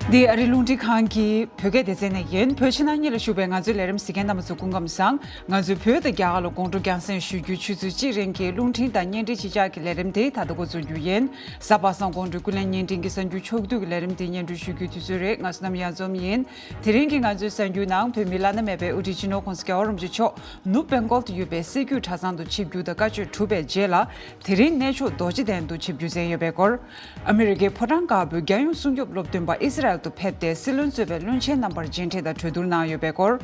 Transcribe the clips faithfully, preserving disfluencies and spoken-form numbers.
འདི་ཨ་རིའི་རླུང་འཕྲིན་ཁང་གི་བོད་སྐད་སྡེ་ཚན་ནས་ཡིན། བོད་ཕྱི་ནང་གཉིས་ལ་བཞུགས་པའི་ང་ཚོའི་ལས་རིམ་གཟིགས་མཁན་རྣམ་པ་ཚོ་སྐུ་ཁམས་བཟང་། ང་ཚོས་བོད་དང་རྒྱ་གར་ལ་དགོང་དྲོ་རྒྱང་སྲིང་ཞུ་རྒྱུའི་ཆུ་ཚོད་གཅིག་རིང་གི་རླུང་འཕྲིན་དང་བརྙན་འཕྲིན་གཞིས་ཆགས་ཀྱི་ལས་རིམ་དེ་ད་ལྟ་འགོ་འཛུགས་རྒྱུ་ཡིན། གཟའ་པ་སངས་དགོང་དྲོའི་ཀུན་གླེང་བརྙན་འཕྲིན་གྱི་གསར་འགྱུར་ཕྱོགས་བསྡུས་ཀྱི་ལས་རིམ་དེ་སྙན་སྒྲོན་ཞུ་རྒྱུའི་དུས་ཚོད་རེད། ང་བསོད་ནམས་གཡང་འཛོམས་ཡིན། དེ་རིང་གི་ང་ཚོའི་གསར་འགྱུར་ནང་བོད་མིའི་བླ་ན་མེད་པའི་དབུ་ཁྲིད་སྤྱི་ནོར་༸གོང་ས་༸རྒྱལ་བ་རིན་པོ་ཆེ་མཆོག་ནུབ་བེང་གོལ་དུ་ཡོད་པའི་སྲིད་བརྒྱུད་གྲྭ་ཚང་དུ་ཆིབས་བསྒྱུར་དང་བཀའ་ཆོས་གྲུབ་པའི་རྗེས་ལ། དེ་རིང་གནས་མཆོག་རྡོ་རྗེ་གདན་དུ་ཆིབས་བསྒྱུར་མཛད་ཡོད་པའི་སྐོར། ཨ་མི་རི་ཀའི་ཕོ་བྲང་དཀར་པོའི་རྒྱལ་ཡོངས་སྲུང་སྐྱོབ་སློབ་སྟོན་པ་ཨི་སི་རལ་དུ་ཕེབས་ཏེ། སྲིད་བློན་གཙོས་པའི་བློན་ཆེན་རྣམ་པར་མཇལ་འཕྲད་དང་གྲོས་བསྡུར་གནང་ཡོད་པའི་སྐོར།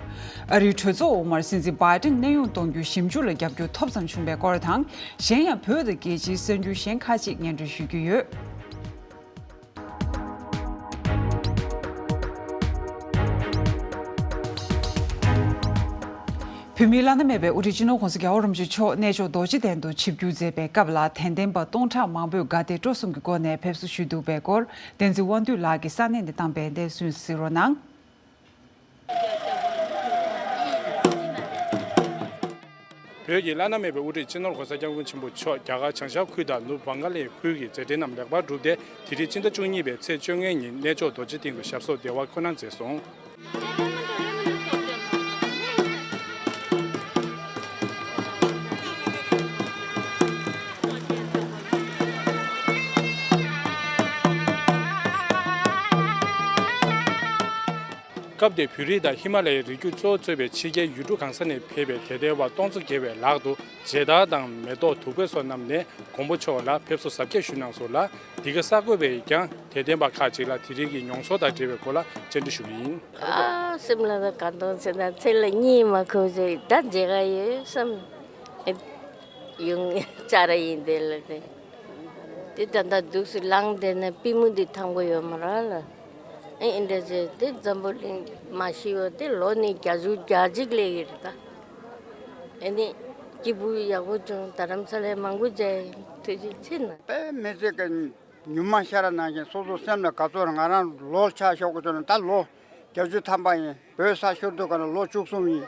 ཨ་རིའི་གྲོས་ཚོགས་འོག་མར་སྲིད་འཛིན་བྷའི་ཏིན་གནས་དབྱུང་གཏོང་རྒྱུའི་ཞིབ་འཇུག་ལ་རྒྱབ་སྐྱོར་ཐོབ་ཙམ་བྱུང་བའི་སྐོར་དང་། གཞན་ཡང་བོད་དང་རྒྱལ་སྤྱིའི་གསར་འགྱུར་གཞན་ཁག་ཅིག་སྙན་སྒྲོན་ཞུ་རྒྱུ་ཡོད། བོད་མིའི་བླ་ན་མེད་པའི་དབུ་ཁྲིད་སྤྱི་ནོར་༸གོང་ས་༸རྒྱལ་བ་རིན་པོ་ཆེ་མཆོག་གནས་མཆོག་རྡོ་རྗེ་གདན་དུ་ཆིབས་བསྒྱུར་མཛད་པའི་སྐབས་ལ། དད་ལྡན་པ་སྟོང་ཕྲག་མང་པོས་དགའ་དད་སྤྲོ་གསུམ་གྱི་སྒོ་ནས་ཕེབས་བསུ་ཞུས་འདུག་པའི་སྐོར། བསྟན་འཛིན་དབང་འདུས་ལགས་ཀྱིས་ས་གནས་ནས་བཏང་པའི་གནས་ཚུལ་གཟིགས་རོགས་གནང་། བོད་ཀྱི་བླ་ན་མེད་པའི་དབུ་ཁྲིད་སྤྱི་ནོར་༸གོང་ས་༸སྐྱབས་མགོན་ཆེན་པོ་མཆོག་རྒྱ་གར་བྱང་ཤར་ཁུལ་དང་ནུབ་བང་ག་ལའི་ཁུལ་གྱི་མཛད་འཕྲིན་རྣམས་ལེགས་པར་གྲུབ་སྟེ། དེ་རིང་སྤྱི་ཟླ་བཅུ་གཉིས་པའི་ཚེས་བཅོ་ལྔའི་ཉིན་གནས་མཆོག་རྡོ་རྗེ་གདན་དུ་ཞབས་སོར་བདེ་བར་འཁོད་གནང་མཛད་སོང་། སྐབས་དེར་བོད་རིགས་དང་ཧི་མ་ལ་ཡའི་རི་རྒྱུད་གཙོ་བོ་གཙོས་པའི་ཕྱི་རྒྱལ་ཡུལ་གྲུ་གང་ས་ནས་ཕེབས་པའི་དད་ལྡན་པ་སྟོང་ཚོ་བརྒལ་བའི་ལག་ཏུ་མཇལ་དར་དང་མེ་ཏོག་བདུག་སྤོས་སོགས་བསྣམས་ནས་མགོན་པོ་མཆོག་ལ་ཕེབས་བསུ་གཟབ་རྒྱས་ཞུས་གནང་སོང་ལ། འདི་ག་གསར་འགོད་པས་ཀྱང་དད་ལྡན་པ་ཁག་ཅིག་ལ་དེ་རིང་གི་མྱོང་ཚོར་དང་འབྲེལ་བའི་སྐོར་ལ་བཅར་འདྲི་ཞུས་པ་ཡིན། ཨ། སེམས་ལ་ད་དགའ་སྣང་ཆེ་ན་ཚེ་ལ་གཉིད་མ་ཁུག་ཚེ་ད་མཇལ་ག་ཡོད་བསམ། ཨེ། ཡོང་བཅར་ཡིན་དེ་ལ་དེ། དེ་ད་ལྟ་འདུག་སེ་ལངས་བསྡད་ན་པུས་མོ་འདི་ཐང་པོ་ཡོད་མ་རེད་ལ། ཨེ་འདྲ་བྱས་དེ་འཛམ་བུ་གླིང་མ་ཤི་བ་དེ་ལོ་ནི་བརྒྱད་ཅུ་གྱ་གཅིག་སླེབས་ཡོད་རེད་ད། ཨེ་ནི་སྐྱིད་པོ་ཡག་པོ་བྱུང་། རྡ་རམ་ས་ལའི་མང་པོ་མཇལ་ཡིན། ཐུགས་རྗེ་ཆེ་གནང་། དཔེ་མི་སྲིད་ཀྱི་ཉི་མ་ཤར་ནང་བཞིན་སོ་སོ་སེམས་ལ་དགའ་ཚོར། ང་རང་ལོ་ཆ་ཤོག་གི་ཆོག་ན་ད་ལོ་བརྒྱད་ཅུ་ཐམ་པ་ཡིན། བོད་ས་ཤོར་དུས་ག་ན་ལོ་བཅུ་གསུམ་ཡིན།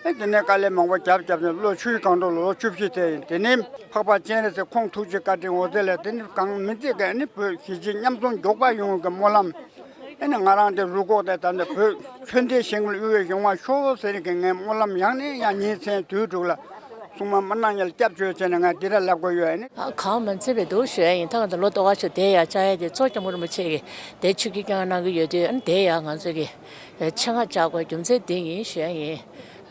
ཨེ་དེ་ནས་དཀའ་ལས་མང་པོ་བརྒྱབ་བརྒྱབ་ནས་ལོ་ཆུ་ཡི་སྒང་དྲུག་ལོ་བཅུ་བཞི་དེ་ཡིན། དེ་ནས་འཕགས་པ་སྤྱན་རས་གཟིགས་ཁོང་ཐུགས་རྗེ་བཀའ་དྲིན་འོད་ཟེར་ལས་དེ་ནི་གང་མི་ཚེ་ག་ནི་བོད་གཞིས་བྱེས་མཉམ་འཛོམས་མགྱོགས་པ་ཡོང་གི་སྨོན་ལམ། ཨེ་ནི་ང་རང་དེ་རུ་ཁག་དེ་ད་ནི་བོད་ཆོས་ལྡན་ཞིང་ལ་དབུལ་བའི་གཞུང་བ་ཤོག་ཟེར་གི་ངའི་སྨོན་ལམ་ཡང་ནས་ཡང་ཉིན་མཚན་དུས་དྲུག་ལ། སྲུང་མ་མི་སྣང་ཉལ་སྐྱབས་བཅོལ་བྱས་ནས་ང་འདི་ར་ལབ་དགོས་ཡོད་ཨ་ནི། ཨ་གང་མ་ཚད་པའི་འདུག་ཞུ་ཡ་ཡིན། ད་ང་ཚོ་ལོ་ཏོག་ཁ་ཆུ་དེ་ཡ་བཅའ་ཡ་དེ་གཙོ་སྐྱབས་མགོན་རིན་པོ་ཆེ་གིས་དེ་ཆུ་སྐྱིད་བསྐྱངས་གནང་གི་ཡོད་དུས་ཨ་ནི་དེ་ཡ་ང་ཚོ་གི་ཆེད་མངགས་བཅའ་དགོས་རྒྱུ་མཚན་འདི་ཡིན་ཞུ་ཡ་ཡིན།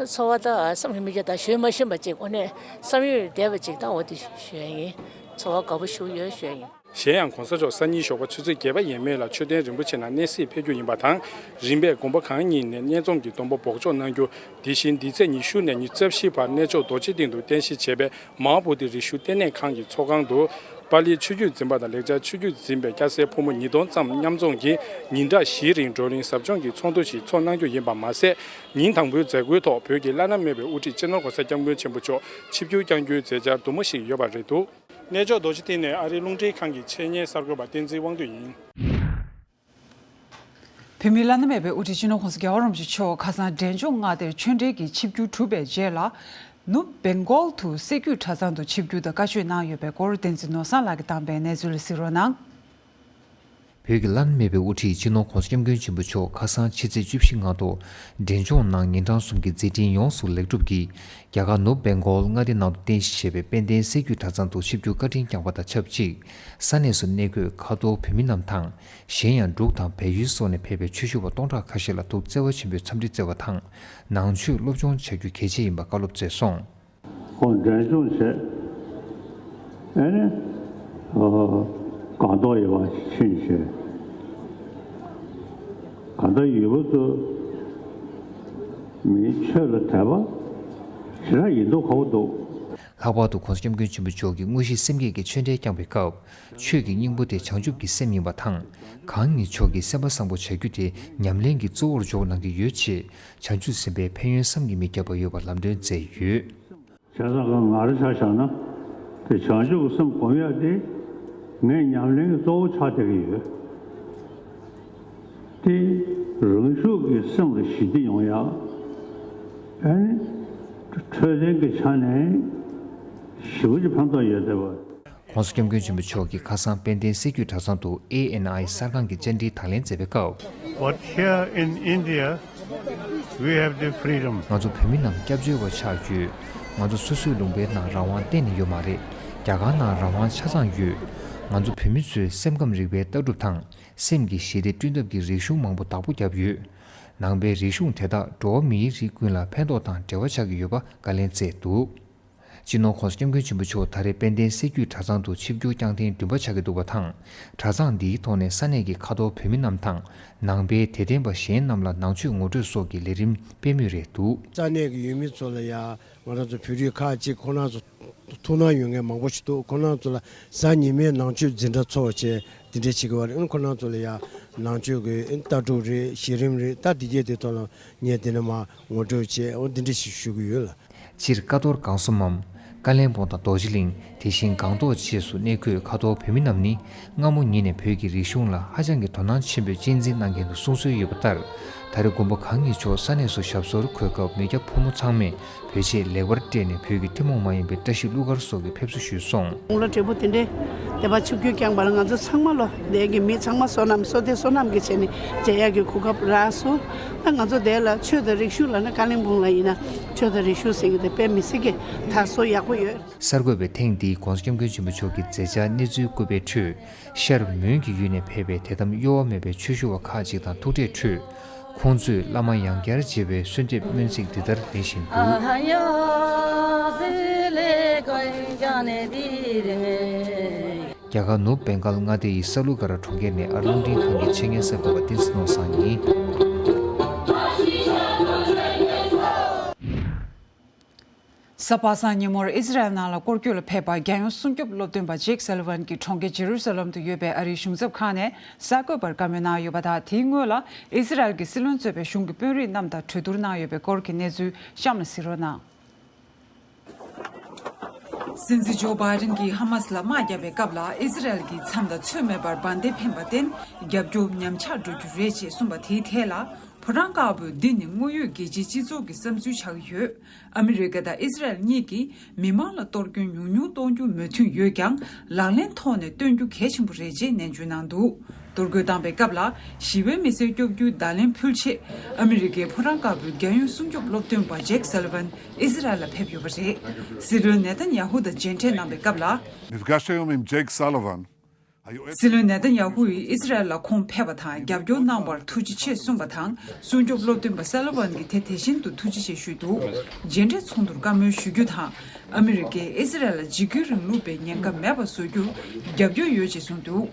ཚོར་བ་ད་བསམ་གྱིས་མི་ཁྱབ། ད་ཞུས་མ་ཤེས་པ་ཅིག་དངོས་གནས་བསམ་ཡུལ་འདས་པ་ཅིག་ད་འོ་དེ་ཞུ་ཡ་ཡིན། ཚོར་བ་དགའ་པོ་ཞུ་ཡོད་ཞུ་ཡ་ཡིན། གཞན་ཡང་གོང་ས་མཆོག་སང་ཉིན་ཞོགས་པ་ཆུ་ཚོད་བརྒྱད་པ་ཡས་མས་ལ་མཆོད་རྟེན་རིན་པོ་ཆེ་ནང་གནས་གཟིགས་ཕེབས་རྒྱུ་ཡིན་པ་དང་། རིམ་པས་དགོན་པ་གང་ཉིད་ནས་གཉེན་འཛོམས་ཀྱི་སྡོམ་པ་འབོགས་ཆོག་གནང་རྒྱུ། དེ་བཞིན་འདི་ཚེས་ཉི་ཤུ་ནས་ཉི་ཤུ་རྩ་བཞི་བར་གནས་མཆོག་རྡོ་རྗེ་གདན་དུ་རྟེན་གཞི་བྱས་པའི་མ་ཧཱ་བོ་དྷི་རི་ཤུ་ལྟེ་གནས་ཁང་གི་ཚོགས་ཁང་དུ་པཱ་ལིའི་ཆོས་བརྒྱུད་འཛིན་པ་དང་ལེགས་སྦྱར་ཆོས་བརྒྱུད་འཛིན་པའི་སྐྱ་སེར་ཕོ་མོ་ཉིས་སྟོང་ཙམ་མཉམ་འཛོམས་ཀྱིས་ཉིན་གྲངས་བཞིའི་རིང་བགྲོ་གླེང་ཟབ་སྦྱོང་གི་ཚོགས་འདུ་ཞིག་ཚོགས་གནང་རྒྱུ་ཡིན་པ་མ་ཟད། ཉིན་དང་པོའི་མཛད་སྒོའི་ཐོག་བོད་ཀྱི་བླ་ན་མེད་པའི་དབུ་ཁྲིད་སྤྱི་ནོར་༸གོང་ས་༸སྐྱབས་མགོན་ཆེན་པོ་མཆོག་ཆིབས་བསྒྱུར་བསྐྱང་རྒྱུའི་མཛད་འཆར་དུ་མ་ཞིག་ཡོད་པ་རེད་འདུག་གནས་མཆོག་རྡོ་རྗེ་གདན་ནས་ཨ་རིའི་རླུང་འཕྲིན་ཁང་གི་ཆེད་གཉེར་གསར་འགོད་པ་བསྟན་འཛིན་དབང་འདུས་ཡིན། བོད་མིའི་བླ་ན་མེད་པའི་དབུ་ཁྲིད་སྤྱི་ནོར་༸གོང་ས་༸རྒྱལ་བ་རིན་པོ་ཆེ་མཆོག་ཁ་སང་འབྲས་ལྗོངས་མངའ་སྡེར་ཆོས་འབྲེལ་གྱི་ཆིབས་བསྒྱུར་གྲུབ་པའི་རྗེས་ལ། ནུབ་བེང་གོལ་དུ་སྲིད་བརྒྱུད་གྲྭ་ཚང་དུ་ཆིབས་བསྒྱུར་དང་བཀའ་ཆོས་གནང་ཡོད་པའི་སྐོར་བསྟན་འཛིན་ནོར་བཟང་ལགས་ཀྱིས་བཏང་པའི་གནས་ཚུལ་གཟིགས་རོགས་གནང་། བོད་ཀྱི་བླ་ན་མེད་པའི་དབུ་ཁྲིད་སྤྱི་ནོར་༸གོང་ས་༸སྐྱབས་མགོན་ཆེན་པོ་མཆོག་ཁ་སང་ཕྱི་ཚེས་བཅུ་བཞི་སྔ་དྲོ། འབྲས་ལྗོངས་ནང་ཉིན་གྲངས་གསུམ་གྱི་མཛད་འཕྲིན་ཡོངས་སུ་ལེགས་གྲུབ་ཀྱིས། རྒྱ་གར་ནུབ་བེང་གོལ་མངའ་སྡེ་ནང་དུ་རྟེན་གཞི་བྱས་པའི་དཔལ་ལྡན་སྲིད་བརྒྱུད་གྲྭ་ཚང་དུ་ཆིབས་བསྒྱུར་བཀའ་དྲིན་བསྐྱངས་པ་དང་ཆབས་ཅིག་ས་གནས་སུ་གནས་འཁོད་ཁ་ཐོར་བོད་མི་རྣམས་དང་། གཞན་ཡང་འབྲུག་དང་བལ་ཡུལ་སོགས་ནས་ཕེབས་པའི་ཆོས་ཞུ་བ་སྟོང་ཕྲག་ཁ་ཤས་ལ་ཐུགས་བརྩེ་བ་ཆེན་པོས་འཚམས་འདྲི་བསྩལ་བ་དང་། ནང་ཆོས་སློབ་སྦྱོང་བྱ་རྒྱུ་གལ་ཆེ་ཡིན་པ་བཀའ་སློབ་སྩལ་སོང་། ཁོང་འབྲས་ལྗོངས་བྱས། ཨེ་ནི། ཨོ། སྒང་ཏོག་ཡོད་པ་ཕྱིན་བྱས། གང་ལྟར་ཡུལ་པ་ཚོ་མིའི་ཆོས་ལ་དད་པ་ཞེ་དྲག་ཡིན་མདོག་ཁ་པོ་འདུག་ལྷག་པར་དུ་༸གོང་ས་༸སྐྱབས་མགོན་ཆེན་པོ་མཆོག་གིས་དངོས་གཞིའི་སེམས་བསྐྱེད་ཀྱི་ཆོས་འབྲེལ་བསྐྱངས་པའི་སྐབས། ཆོས་ཀྱི་སྙིང་པོ་དེ་བྱང་ཆུབ་ཀྱི་སེམས་ཡིན་པ་དང་། གང་ཉིད་མཆོག་གིས་སེམས་པ་བཟང་པོ་བྱ་རྒྱུ་དེ་ཉམས་ལེན་གྱི་གཙོ་བོར་འཇོག་གནང་གི་ཡོད་ཅེས། བྱང་ཆུབ་སེམས་དཔའི་ཕན་ཡོན་བསམ་གྱིས་མི་ཁྱབ་པ་ཡོད་པ་ལམ་སྟོན་མཛད་ཡོད། བྱས་ཙང་ང་རང་ཆ་བཞག་ན། དེ་བྱང་ཆུབ་ཀྱི་སེམས་སྒོམ་ཡག་དེ། ངའི་ཉམས་ལེན་གྱི་གཙོ་བོ་ཆགས་བསྡད་ཀྱི་ཡོད། དེ་རང་ཤུགས་ཀྱིས་སེམས་ལ་ཞི་བདེ་ཡོང་ཡག་ཨ་ནི། འཕྲོད་བསྟེན་གྱི་ཆ་ནས་ཞེ་པོ་ཅིག་ཕན་ཐོགས་ཡོད་བསྡད་པ། ༸གོང་ས་༸སྐྱབས་མགོན་ཆེན་པོ་མཆོག་གིས་ཁ་སང་དཔལ་ལྡན་སྲིད་བརྒྱུད་གྲྭ་ཚང་དུ་ཨེ་ཨེན་ཨའི་གསར་ཁང་གི་བཅར་འདྲིའི་དང་ལེན་མཛད་པའི་སྐབས། But here in India, we have the freedom. ང་ཚོ་བོད་མི་རྣམས་སྐྱབས་བཅོལ་བ་ཆགས་ཡོད། ང་ཚོ་སོ་སོའི་ལུང་པའི་ནང་རང་དབང་གཏན་ནས་ཡོད་མ་རེད། རྒྱ་གར་ནང་རང་དབང་ཆ་ཚང་ཡོད། ང་ཚོ་བོད་མི་ཚོའི་སེམས་ཁམས་རིག་པའི་ལྟ་གྲུབ་དང་། སེམས་ཀྱི་ཞི་བདེ་བསྐྲུན་ཐབས་ཀྱི་རིག་གཞུང་མང་པོ་བདག་པོ་བརྒྱབ་ཡོད། ནང་པའི་རིག་གཞུང་དེ་དག་འགྲོ་བ་མིའི་རིགས་ཀུན་ལ་ཕན་ཐོགས་དང་འབྲེལ་བ་ཆགས་ཀྱི་ཡོད་པ་བཀའ་ལན་སྩལ་འདུག་སྤྱི་ནོར་༸གོང་ས་༸སྐྱབས་མགོན་ཆེན་པོ་མཆོག་ད་རེས་དཔལ་ལྡན་སྲིད་བརྒྱུད་གྲྭ་ཚང་དུ་ཆིབས་བསྒྱུར་བསྐྱངས་ཐེངས་བདུན་པ་ཆགས་ཀྱི་འདུག་པ་དང་། གྲྭ་ཚང་འདིའི་ཐོག་ནས་ས་གནས་ཀྱི་ཁ་ཐོར་བོད་མི་རྣམས་དང་། ནང་པའི་དད་ལྡན་པ་གཞན་རྣམས་ལ་ནང་ཆོས་ངོ་སྤྲོད་སོགས་ཀྱི་ལས་རིམ་སྤེལ་མུས་རེད་འདུག་ས་གནས་ཀྱི་ཡུལ་མི་ཚོ་ལ་ཡང་ང་རང་ཚོ་བོད་རིགས་ཁག་ཅིག་ཁོང་རྣམ་ཚོ་ཐུགས་སྣང་ཡོད་མཁན་མང་པོ་ཞིག་འདུག་ཁོང་རྣམ་ཚོ་ལ་གཟའ་ཉི་མའི་ནང་ཆོས་འཛིན་གྲྭ་ཚོགས་བྱས་འདི་འདྲ་བྱེད་ཀྱི་ཡོད་རེད། ཁོང་རྣམ་ཚོ་ལ་ཡང་ནང་ཆོས་ཀྱི་ལྟ་གྲུབ་རེད། གཞི་རིམ་རེད། ད་འདི་གས་དེ་ཐོག་ལ་ངས་འདི་ནས་མར་ངོ་སྤྲོད་བྱས། འོ་འདི་འདྲ་ཞིག་ཞུ་གི་ཡོད་ལགས། སྤྱིར་ཀ་རྡོར་སྒང་གསུམ་མམ། ཀ་ལན་སྦུག་དང་རྡོ་རྗེ་གླིང་། དེ་བཞིན་སྒང་ཏོག་བཅས་སུ་གནས་འཁོད་ཁ་ཐོར་བོད་མི་རྣམས་ནི། སྔ་མོ་ཉིད་ནས་བོད་ཀྱི་རིག་གཞུང་ལ་ཧ་ཅང་གི་དོ་སྣང་ཆེན་པོས་གཅེས་འཛིན་གནང་མཁན་དུ་གསུངས་སྲོལ་ཡོད་པ་ལྟར། ད་རེས་མགོན་པོ་གང་ཉིད་མཆོག་ས་གནས་སུ་ཞབས་སོར་འཁོད་སྐབས། མི་སྐྱ་ཕོ་མོ་ཚང་མས་བོད་ཆས་ལེགས་པར་སྤྲས་ནས། བོད་ཀྱི་ཐུན་མོང་མ་ཡིན་པའི་བཀྲ་ཤིས་གླུ་གར་སོགས་ཀྱི་ཕེབས་བསུ་ཞུས་སོང་། དགུང་ལོ་བགྲེས་པོ་དེ་འདྲས་དེ་བར་ཆིབས་བསྒྱུར་བསྐྱངས་པ་ལ། ང་ཚོ་ཚང་མ་ལོ་འདས་ཀྱི་མི་ཚང་མ་བསོད་ནམས་བསོད་བདེ་བསོད་ནམས་ཀྱི་ཆ་ནས་མཇལ་ཡག་གི་གོ་སྐབས་རག་སོང་། ད་ང་ཚོ་འདས་ལ་ཆོས་དང་རིག་གཞུང་ལབ་ན། ཀ་ལན་སྦུག་ལ་ཡིན་ན་ཆོས་དང་རིག་གཞུང་ཟེར་གྱི་དེ་དཔེ་མི་སྲིད་ཀྱི་དར་སྲོལ་ཡག་པོ་ཡོད། གསར་འགོད་པས་ཐེངས་འདིའི་༸གོང་ས་༸སྐྱབས་མགོན་ཆེན་པོ་མཆོག་གི་མཛད་འཆར་གནས་ཚུལ་བཀོད་པའི་ཁྲོད། ཤར་མོན་གྱི་ཡུལ་ནས་ཕེབས་པའི་དད་དམ་གཡོ་བ་མེད་པའི་ཆོས་ཞུ་བ་ཁག་ཅིག་དང་ཐུག་འཕྲད་ཁྲོད། ཁོང་ཚོས་བླ་མ་ཡང་བསྐྱར་མཇལ་བའི་གསོལ་འདེབས་སྨོན་ཚིག་འདི་ལྟར་ལེན་བཞིན་འདུག་རྒྱ་གར་ནུབ་བེང་གཱལ་མངའ་སྡེ་ཡི་ས་ལུ་ག་ར་གྲོང་ཁྱེར་ནས་ཨར་རླུང་འཕྲིན་ཁང་གི་ཆེད་མངགས་གསར་འགོད་པ་བསྟན་འཛིན་ནོར་བཟང་ཡིན། གཟའ་པ་སངས་ཉིན་མོར་ཨི་ཟི་རལ་ནང་ལ་སྐོར་སྐྱོད་ལ་ཕེབས་པ། རྒྱལ་ཡོངས་སྲུང་སྐྱོབ་སློབ་སྟོན་པ་ཇེག་སཱ་ལི་ཝན་གྱིས་གྲོང་ཁྱེར་ཇེ་རུ་ས་ལམ་དུ་ཡོད་པའི་ཨ་རིའི་གཞུང་ཚབ་ཁང་ནས་གསར་འགོད་པར་བཀའ་མོལ་གནང་ཡོད་པ་དང་། དེའི་སྔོན་ལ་ཨི་ཟི་རལ་གྱི་སྲིད་བློན་གཙོས་པའི་གཞུང་གི་དཔོན་རིགས་རྣམས་དང་གྲོས་བསྡུར་གནང་ཡོད་པའི་སྐོར་གྱི་གནས་ཚུལ་གཤམ་ལ་གཟིགས་རོགས་གནང་། སྲིད་འཛིན་ཇོ་བྷའི་ཌེན་གྱིས་ཧ་མ་སི་ལ་དམག་བརྒྱབ་པའི་སྐབས་ལ། ཨི་ཟི་རལ་གྱིས་མཚམས་དང་ཚོད་མེད་པར་འབར་མདེལ་འཕེན་པར་བརྟེན། རྒྱབ་སྐྱོར་ཉམས་ཆག་འགྲོ་རྒྱུ་རེད་ཅེས་གསུངས་པ། དེའི་ཐད་ལ། ཕོ་བྲང་དཀར་པོས་འདི་ནི་དངོས་ཡོད་རྒྱལ་སྤྱིའི་སྤྱི་ཚོགས་ཀྱི་བསམ་ཚུལ་ཆགས་ཀྱི་ཡོད། ཨ་མི་རི་ཀ་དང་ཨི་ཟི་རལ་གཉིས་ཀྱིས་མི་མང་ལ་གཏོར་སྐྱོན་ཉུང་ཉུང་གཏོང་རྒྱུ་མོས་མཐུན་ཡོད་ཀྱང་། ལག་ལེན་ཐོག་ནས་སྟོན་རྒྱུ་གལ་ཆེན་པོ་རེད་ཅེས་ནན་བརྗོད་གནང་འདུག་གཏོར་རྒོལ་བཏང་པའི་སྐབས་ལ། ཞི་བའི་མི་སེར་སྐྱོབ་རྒྱུའི་བརྡ་ལན་ཕུལ་ཆེད། ཨ་མི་རི་ཀའི་ཕོ་བྲང་དཀར་པོའི་རྒྱལ་ཡོངས་སྲུང་སྐྱོབ་སློབ་སྟོན་པ་ཇེག་སཱ་ལི་ཝན་ཨི་ཟི་རལ་ལ་ཕེབས་ཡོད་པ་རེད། སྲིད་བློན་ནེ་ཐན་ཡ་ཧུ་དང་མཇལ་འཕྲད་གནང་པའི་སྐབས་ལ། نفگشته ایم جک سالیوان. སྲིད་བློན་ནེ་ཐན་ཡ་ཧུ་ཡིས་ཨི་ཟི་རལ་ལ་ཁོང་ཕེབས་པ་དང་རྒྱབ་སྐྱོར་གནང་བར་ཐུགས་རྗེ་ཆེ་གསུངས་པ་དང་། སྲུང་སྐྱོབ་སློབ་སྟོན་པ་སཱ་ལི་ཝན་གྱིས་དེ་དེ་བཞིན་དུ་ཐུགས་རྗེ་ཆེ་ཞུས་འདུག་མཇལ་འཕྲད་ཚོགས་འདུར་བཀའ་མོལ་ཞུ་རྒྱུ་དང་། ཨ་མི་རི་ཀས་ཨི་ཟི་རལ་ལ་འཇིགས་སྐུལ་རིང་ལུགས་པའི་ཉེན་ཁ་མེད་པ་བཟོ་རྒྱུར་རྒྱབ་སྐྱོར་ཡོད་ཅེས་གསུངས་འདུག་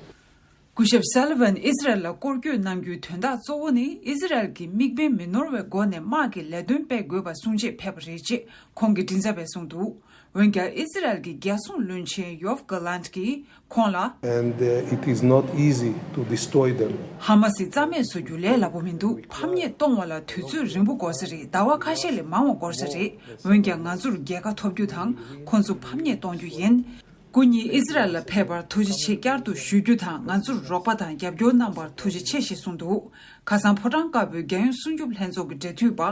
སྐུ་ཞབས་སཱ་ལི་ཝན་ཨི་ཟི་རལ་ལ་སྐོར་སྐྱོད་གནང་རྒྱུའི་དོན་དག་གཙོ་བོ་ནི། ཨི་ཟི་རལ་གྱི་དམིགས་འབེན་མི་ནོར་བའི་སྒོ་ནས་དམག་གི་ལས་དོན་སྤེལ་དགོས་པ་གསུང་ཆེད་ཕེབས་པ་རེད་ཅེས་ཁོང་གི་མགྲིན་ཚབ་པས་གསུངས་འདུག་འོན་ཀྱང་། ཨི་ཟི་རལ་གྱི་རྒྱལ་སྲུང་བློན་ཆེན་ཡོབ་གྷ་ལན་ཊ་གྱིས་ཁོང་ལ། And uh, it is not easy to destroy them. ཧ་མ་སི་རྩ་མེད་བཟོ་རྒྱུ་ལས་སླ་པོ་མི་འདུག་ཕམ་ཉེས་གཏོང་བ་ལ་དུས་ཚོད་རིང་པོ་འགོར་ས་རེད། ཟླ་བ་ཁ་ཤས་ལས་མང་བ་འགོར་ས་རེད། འོན་ཀྱང་། ང་ཚོར་རྒྱལ་ཁ་ཐོབ་རྒྱུ་དང་། ཁོ་ཚོ་ཕམ་ཉེས་གཏོང་རྒྱུ་ཡིན། སྐུ་ཉིད་ཨི་ཟི་རལ་ལ་ཕེབས་པར་ཐུགས་རྗེ་ཆེ་བསྐྱར་དུ་ཞུ་རྒྱུ་དང་། ང་ཚོར་རོགས་པ་དང་རྒྱབ་སྐྱོར་གནང་བར་ཐུགས་རྗེ་ཆེ་ཞེས་གསུངས་འདུག་ཁ་སང་ཕོ་བྲང་དཀར་པོའི་རྒྱལ་ཡོངས་སྲུང་སྐྱོབ་ལྷན་ཚོགས་ཀྱི་འབྲེལ་མཐུད་པ་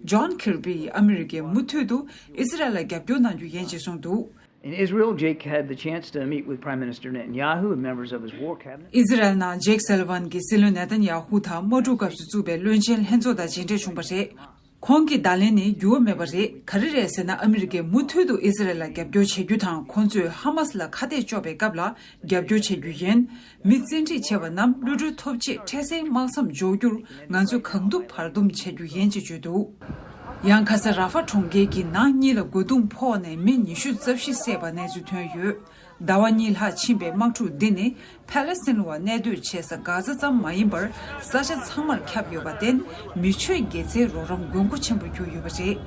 ཇོན་ཁིར་པིས་ཨ་མི་རི་ཀའི་མུ་མཐུད་དུ་ཨི་ཟི་རལ་ལ་རྒྱབ་སྐྱོར་གནང་རྒྱུ་ཡིན་ཅེས་གསུངས་འདུག In Israel, Jake had the chance to meet with Prime Minister Netanyahu and members of his war cabinet. ཨི་ཟི་རལ་ནང་ཇེག་སཱ་ལི་ཝན་གྱིས་སྲིད་བློན་ནེ་ཐན་ཡ་ཧུ་དང་དམག་འཁྲུག་སྐབས་སུ་བཙུགས་པའི་བློན་ཆེན་ལྷན་ཚོགས་དང་མཇལ་འཕྲད་བྱུང་བ་རེད། ཁོང་གི་བརྡ་ལན་ནི་འགྱུར་བ་མེད་པ་རེད། ག་རེ་རེད་ཟེར་ན། ཨ་མི་རི་ཀས་མུ་མཐུད་དུ་ཨི་ཟི་རལ་ལ་རྒྱབ་སྐྱོར་བྱེད་རྒྱུ་དང་། ཁོང་ཚོས་ཧ་མ་སི་ལ་ཁ་གཏད་གཅོག་པའི་སྐབས་ལ་རྒྱབ་སྐྱོར་བྱེད་རྒྱུ་ཡིན། མི་བཙན་ཁྲིད་བྱས་པ་རྣམས་གློད་གྲོལ་ཐོབ་ཆེད། འཕྲལ་སེལ་དམག་མཚམས་འཇོག་རྒྱུར་ང་ཚོས་གང་ཐུབ་བར་འདུམ་བྱེད་རྒྱུ་ཡིན་ཅེས་བརྗོད་འདུག་ཡང་ཁ་སང་ར་ཧྥ་གྲོང་ཁྱེར་གྱི་ནང་གཉིས་ལ་རྒོལ་རྡུང་ཕོག་ནས་མི་ཉི་ཤུ་རྩ་བཞི་བསད་པ་གནས་ཚུལ་ཐོན་ཡོད། ཟླ་བ་གཉིས་ལྷག་ཕྱིན་པའི་དམག་འཁྲུག་འདི་ནི། ཕ་ལེ་སི་ཐན་བ་གནས་སྡོད་བྱེད་ས་གྷ་ཛ་ཙམ་མ་ཡིན་པར། ས་ཆ་ཚང་མར་ཁྱབ་ཡོད་པར་བརྟེན། མི་ཆོས་དགེ་རྩའི་རོགས་རམ་དགོས་མཁོ་ཆེན་པོར་གྱུར་ཡོད་པ་རེད།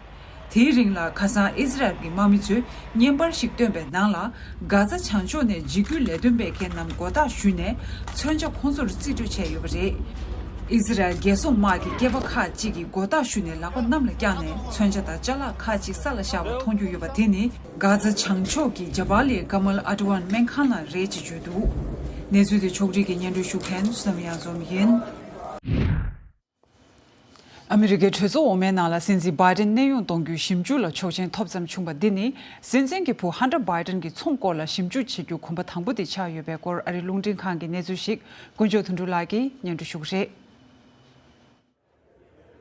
དེའི་རིང་ལ། ཁ་སང་ཨི་ཟི་རལ་གྱི་དམག་མི་ཚོས་བརྙན་པར་ཞིག་བཏོན་པའི་ནང་ལ། གྷ་ཛ་བྱང་ཕྱོགས་ནས་འཇིགས་སྐུལ་ལས་དོན་སྤེལ་མཁན་རྣམས་མགོ་བཏགས་ཞུས་ནས། མཚོན་ཆ་ཁོང་ཚོར་རྩིས་སྤྲོད་བྱས་ཡོད་པ་རེད། ཨི་ཟི་རལ་རྒྱལ་སྲུང་དམག་གི་སྐྱེས་པ་ཁག་ཅིག་གིས་མགོ་བཏགས་ཞུས་ནས་ལག་པ་གནམ་ལ་བརྐྱངས་ནས། མཚོན་ཆ་དང་ཅ་ལག་ཁག་ཅིག་ས་ལ་བཞག་པ་མཐོང་རྒྱུ་ཡོད་པ་དེ་ནི། གྷ་ཛ་བྱང་ཕྱོགས་ཀྱི་ཇ་བ་ལི་ཀ་མལ་ཨ་ཏི་ཝན་སྨན་ཁང་ནང་རེད་ཅེས་བརྗོད་འདུག་གནས་ཚུལ་དེ་ཕྱོགས་སྒྲིག་གིས་སྙན་སྒྲོན་ཞུ་མཁན་བསམ་ཡར་འཛོམས་ཡིན། ཨ་མི་རི་ཀའི་གྲོས་ཚོགས་འོག་མའི་ནང་ལ་སྲིད་འཛིན་བྷའི་ཏིན་གནས་དབྱུང་གཏོང་རྒྱུའི་ཞིབ་འཇུག་ལ་ཆོག་མཆན་ཐོབ་ཙམ་བྱུང་བ་འདི་ནི། སྲིད་འཛིན་གྱི་བུ་ཧན་ཏར་བྷའི་ཏིན་གྱི་ཚོང་སྐོར་ལ་ཞིབ་འཇུག་བྱེད་རྒྱུ་གོམ་པ་དང་པོ་དེ་ཆགས་ཡོད་པའི་སྐོར། ཨ་རིའི་རླུང་འཕྲིན་ཁང་གི་གནས་ཚུལ་ཞིག་དཀོན་མཆོག་དོན་གྲུབ་ལགས་ཀྱིས་སྙན་སྒྲོན་ཞུ་གི་རེད།